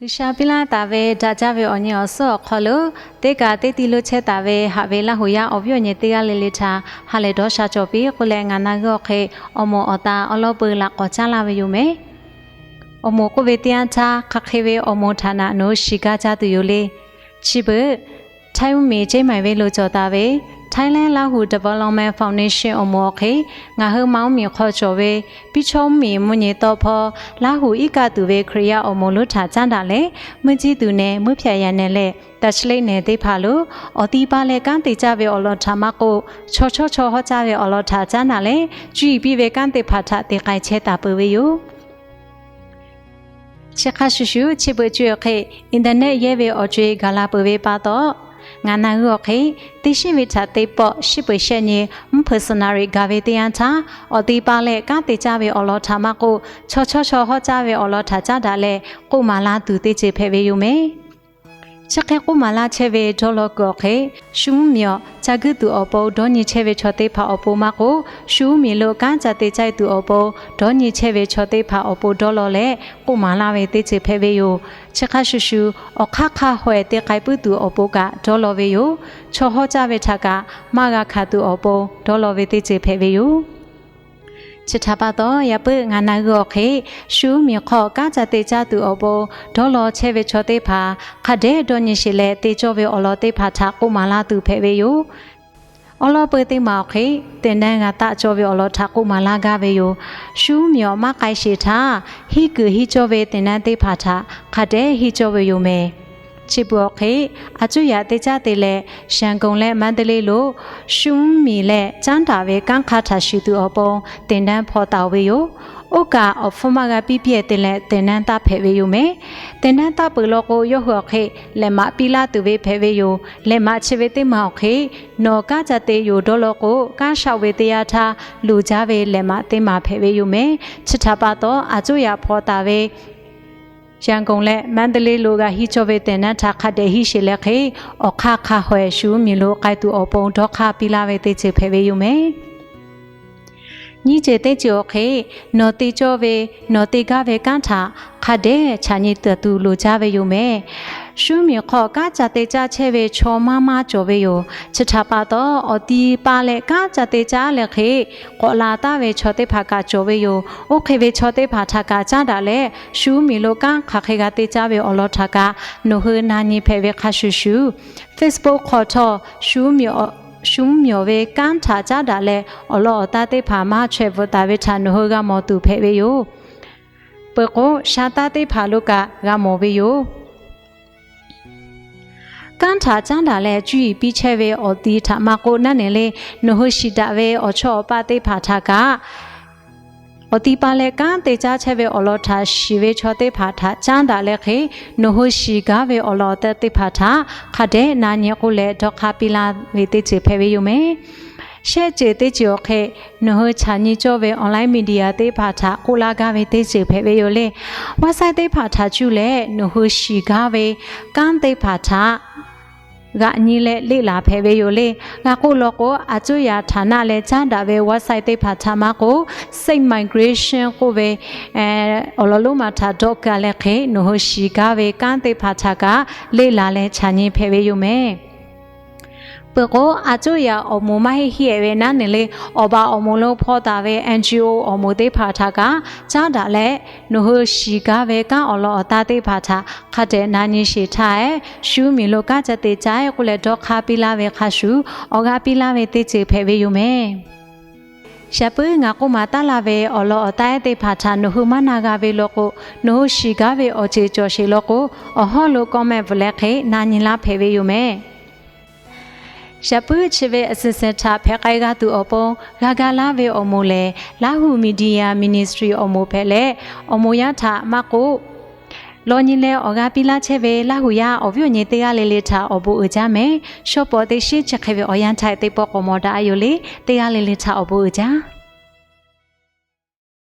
G'uiˬsha piˇ laˇ taˍ ve daꞈ jaˇ ve awˬ nyi awˬ suhˉ awˬ hk'aw lo, teˇ kaꞈ teˇ tiˇ lo chehˇ taˍ ve haꞈ ve Laˇ huˍ yaˇ awˬ viˉ awˬ nyi teˇ g'aˇ le le htaꞈ ha lehˬ dawˇ sha cawˬ piˇ k'oˆ leh, ngaˬ na g'uˇ awˬ hk'e awˬ moˍ awˬ ta awˬ lawn peuˬ laꞈ k'awꞈ caˉ laˇ ve yoˬ mehˍ. Awˬ moˍ k'oˆ ve teˇ yanˇ htaˇ, hk'aˬ hk'e ve awˬ moˍ htaꞈ naꞈ nawˬ hui shiˍ gaˇ caˇ tuˬ yoˬ le. Chi beuꞈ, Htaiˇ mvuhˇmiˬ Chiang Mai venˇ lo cawˬ taˍ ve Thailand Lahu Development Foundation awˬ moˍ awˬ hk'e, ngaˬ hui ma mvuhˇmiˬ hk'aw cawˬ ve piˇ chawˇ mvuhˇmiˬ mvuhˇ nyi tawˆ hpawˇ Laˇ huˍ iˉ kaˆ tuˬ ve Hkriꞈ yaˇ awˬ moˍ lonˉ htaꞈ caˉ daꞈ leh, meuˇ jiˇ tuˬ nehˬ, meuˇ hpaꞈ yaꞈ nehˬ leh taˍ chi leˆ nehˬ teˇ hpaˍ lo awˬ ti pa leh kanˉ te caˇ ve awˬ lawn htaꞈ maˇ k'oˆ, chaw chawˇ chaw hawˉ caˇ ve awˬ lawn htaꞈ caˉ daꞈ leh, cuˇ yiˍ piˇ ve kanˉ teˇ hpaˍ htaꞈ te k'ai chehˇ taˍ peuˬ ve yoˬ. Chi hk'a shuˍ shuˍ, chi beuꞈ co-e awˬ hk'e internet yehˇ ve awˬ co-e gaˬ la peuˬ ve pa taw, ngaˬ na g'uˇ awˬ hk'e teˇ shiˉ ve htaꞈ teˇ pawˆ shiˉ peuˬ shehˆ nyi mvuhˇ hpeuꞈ suhˍ naˍ riˍ gaˬ ve teˇ yanˇ htaˇ, awˬ ti pa leh kanˉ te caˇ ve awˬ lawn htaꞈ maˇ k'oˆ, chaw chawˇ chaw hawˉ caˇ ve awˬ lawn htaꞈ caˉ daꞈ leh k'oˆ maˍ laˇ tuˬ teˇ ceuˬ hpehꞈ ve yoˬ mehˍ. Chi hk'e k'oˆ maˍ laˇ chehˇ ve dawˇ law kuiˬ awˬ hk'e, shu mvuhˇmiˬ awˬ ca guiˇ tuˬ awˬ pon dawˇ nyi chehˇ ve chaw teˇ hpaˍ awˬ pon maˇ k'oˆ, shu mvuhˇmiˬ lo kanˉ ca te caˇ tuˬ awˬ pon dawˇ nyi chehˇ ve chaw teˇ hpaˍ awˬ pon dawˇ law leh k'oˆ maˍ laˇ ve teˇ ceuˬ hpehꞈ ve yoˬ. Chi hk'a shuˍ shuˍ, awˬ hk'aˇ hk'a haweh te k'ai puiˉ tuˬ awˬ pon kaꞈ dawˇ law ve yoˬ. Chaw hawˉ caˇ ve htaꞈ kaꞈ maˇ g'a hkanˍ tuˬ awˬ pon dawˇ law ve teˇ ceuˬ hpehꞈ ve yoˬ. Chi htaꞈ pa taw, yaꞈ puiˉ ngaˬ na g'uˇ awˬ hk'e, shu mvuhˇmiˬ hk'aw kanˉ ca te caˇ tuˬ awˬ pon dawˇ law chehˇ ve chaw teˇ hpaˍ hk'a dehꞈ dawˇ nyi sheˍ leh te cawˇ ve awˬ lawn teˇ hpaˍ htaꞈ k'oˆ maˍ laˇ tuˬ hpehꞈ ve yoˬ. Awˬ lawn peuˬ teˇ maˬ awˬ hk'e, သင်တန်း g'a taˆ cawˇ ve awˬ lawn htaꞈ k'oˆ maˍ laˇ gaˇ ve yoˬ. Shu mvuhˇmiˬ awˬ maˇ k'ai sheˍ htaˇ, hiˉ kuiˬ hiˉ cawˇ ve သင်တန်း teˇ hpaˍ htaꞈ hk'a dehꞈ hiˉ cawˇ ve yoˬ mehˍ. Chi beuꞈ awˬ hk'e, aˬ cuˇ yaꞈ te caˇ te leh, Yangon leh Mandalay lo shu mvuhˇmiˬ leh caˉ daꞈ ve kanˉ hk'aˇ htaꞈ shiˍ tuˬ awˬ pon သင်တန်း hpaw taˍ-oˬ ve yoˬ. Oˇ kaꞈ awˬ hpfuhˇ maˇ g'a piˇ piˇ te leh သင်တန်း taˇ hpehꞈ ve yoˬ mehˍ. သင်တန်း taˇ peuˬ law k'o, yawˇ hui awˬ hk'e lehꞈ maꞈ piˇ laˇ tuˬ ve hpehꞈ ve yoˬ. Lehꞈ maꞈ chi ve teˇ maˬ awˬ hk'e, nawˬ kanˉ ca te yoˬ dawˇ law k'o, kanˉ shaˆ ve teˇ yanˇ htaˇ loˍ jaˇ ve lehꞈ maꞈ teˇ maˬ hpehꞈ ve yoˬ mehˍ. Chi htaꞈ pa taw, aˬ cuˇ yaꞈ hpaw taˍ ve Yangon leh Mandalay lo g'a hiˉ cawˇ ve သင်တန်း htaꞈ hk'a dehꞈ hiˉ sheˍ leh hk'e, awˬ hk'aˇ hk'a haweh shu mvuhˇmiˬ lo k'ai tuˬ awˬ pon dawˇ hk'aˇ piˇ laˇ ve teˇ ceuˬ hpehꞈ ve yoˬ mehˍ. Nyiˇ ceuˬ teˇ ceuˬ awˬ hk'e, nawˬ te cawˇ ve, nawˬ te gaˇ ve kanˉ htaꞈ hk'a dehꞈ chaꞈ nyi taˍ tuˬ loˍ jaˇ ve yoˬ mehˍ. Shu mvuhˇmiˬ hk'aw kanˉ ca te caˇ chehˇ ve chaw maˇ maˇ cawˬ ve yoˬ. Chi htaꞈ pa taw, awˬ ti pa leh kanˉ ca te caˇ leh hk'e k'awꞈ la taˍ ve chaw teˇ hpaˍ kaꞈ cawˬ ve yoˬ. Oˇ hk'e ve chaw teˇ hpaˍ htaꞈ kaꞈ caˉ daꞈ leh, shu mvuhˇmiˬ lo kanˉ hk'aˬ hk'e g'a te caˇ ve awˬ lawn htaꞈ kaꞈ nawˬ hui na nyi hpehꞈ ve hk'a shuˍ shuˍ, Facebook hk'aw htawˇ shu mvuhˇmiˬ awˬ ve kanˉ htaꞈ caˉ daꞈ leh, awˬ lawn awˬ taˇ teˇ hpaˍ maˇ chaweh bvuhꞈ taˍ ve htaꞈ nawˬ hui g'a mawˬ tuˬ hpehꞈ ve yoˬ. Peuˬ k'o, sha taˇ teˇ hpaˍ lo kaꞈ g'a mawˬ ve yoˬ. Kanˉ htaꞈ caˉ daꞈ leh cuˇ yiˍ piˇ chehˇ ve awˬ ti htaꞈ maˇ k'oˆ, naˉ neˬ le, nawˬ hui shiˍ daꞈ ve awˬ chawˇ awˬ paˇ teˇ hpaˍ htaꞈ kaꞈ, awˬ ti pa leh kanˉ te caˇ chehˇ ve awˬ lawn htaꞈ shiˍ ve chaw teˇ hpaˍ htaꞈ caˉ daꞈ leh hk'e, nawˬ hui shiˍ gaˇ ve awˬ lawn awˬ taˇ teˇ hpaˍ htaꞈ hk'a dehꞈ na nyi k'oˆ leh dawˇ hk'aˇ piˇ laˇ ve teˇ ceuˬ hpehꞈ ve yoˬ mehˍ. Shehˆ ceuˬ teˇ ceuˬ awˬ hk'e, nawˬ hui chaꞈ nyi cawˇ ve online media teˇ hpaˍ htaꞈ k'oˆ laˇ gaˇ ve teˇ ceuˬ hpehꞈ ve yoˬ le. Website teˇ hpaˍ htaꞈ cuˇ leh, nawˬ hui shiˍ gaˇ ve kanˉ teˇ hpaˍ htaꞈ g'aꞈ nyi leh leˆ laˬ hpehꞈ ve yoˬ le. G'a k'oˆ law k'o, aˬ cuˇ yaꞈ htaˍ naˆ leh caˉ daꞈ ve website teˇ hpaˍ htaꞈ maˇ k'oˆ, Safe Migration k'oˆ ve awˬ lawn lonˉ ma htaꞈ dawˆ ka leh hk'e, nawˬ hui shiˍ gaˇ ve kanˉ teˇ hpaˍ htaꞈ kaꞈ leˆ laˬ leh chaꞈ nyi hpehꞈ ve yoˬ mehˍ. Peuˬ k'o, aˬ cuˇ yaꞈ awˬ moˍ maˇ heˆ heˆ-e ve naˉ neˬ le, awˬ baˬ awˬ moˍ lo hpaw taˍ ve N G O awˬ moˍ teˇ hpaˍ htaꞈ kaꞈ caˉ daꞈ leh, nawˬ hui shiˍ gaˇ ve kanˉ awˬ lawn awˬ taˇ teˇ hpaˍ htaꞈ hk'a dehꞈ na nyi sheˍ htaˇ-e, shu mvuhˇmiˬ lo kanˉ ca te caˇ-e k'oˆ leh dawˇ hk'aˇ piˇ laˇ ve hk'a shuˍ, awˬ g'aˇ piˇ laˇ ve teˇ ceuˬ hpehꞈ ve yoˬ mehˍ. Shaˍ puiˉ ngaˬ k'oˆ maˍ taˉ laˇ ve awˬ lawn awˬ taˇ ehˉ teˇ hpaˍ htaꞈ nawˬ hui maˇ na g'a ve law k'o, nawˬ hui shiˍ gaˇ ve awˬ ceuˬ cawˬ sheˍ law k'o, awˬ hawˉ lo comment bvuhꞈ leh hk'e na nyi laˇ hpehꞈ ve yoˬ mehˍ. Shaˍ puiˉ chi ve a shuˍ shuˍ htaꞈ hpehꞈ k'ai g'a tuˬ awˬ pon g'a ga laˇ ve awˬ moˍ lehˬ, Lahu Media Ministry awˬ moˍ hpehꞈ leh, awˬ moˍ yaˇ htaꞈ maˇ k'oˆ, law nyi leh awˬ g'aˇ piˇ laˇ chehˇ ve Laˇ huˍ yaˇ awˬ viˉ awˬ nyi teˇ g'aˇ le le htaꞈ awˬ bon uiˍ jaˇ mehˍ. Shawˉ pawˍ teˇ shinˉ chi hk'e ve awˬ yanˇ htaˇ teˇ pawˆ k'awꞈ mawˬ daꞈ-e yoˬ le. Teˇ g'aˇ le le htaꞈ awˬ bon uiˍ jaˇ.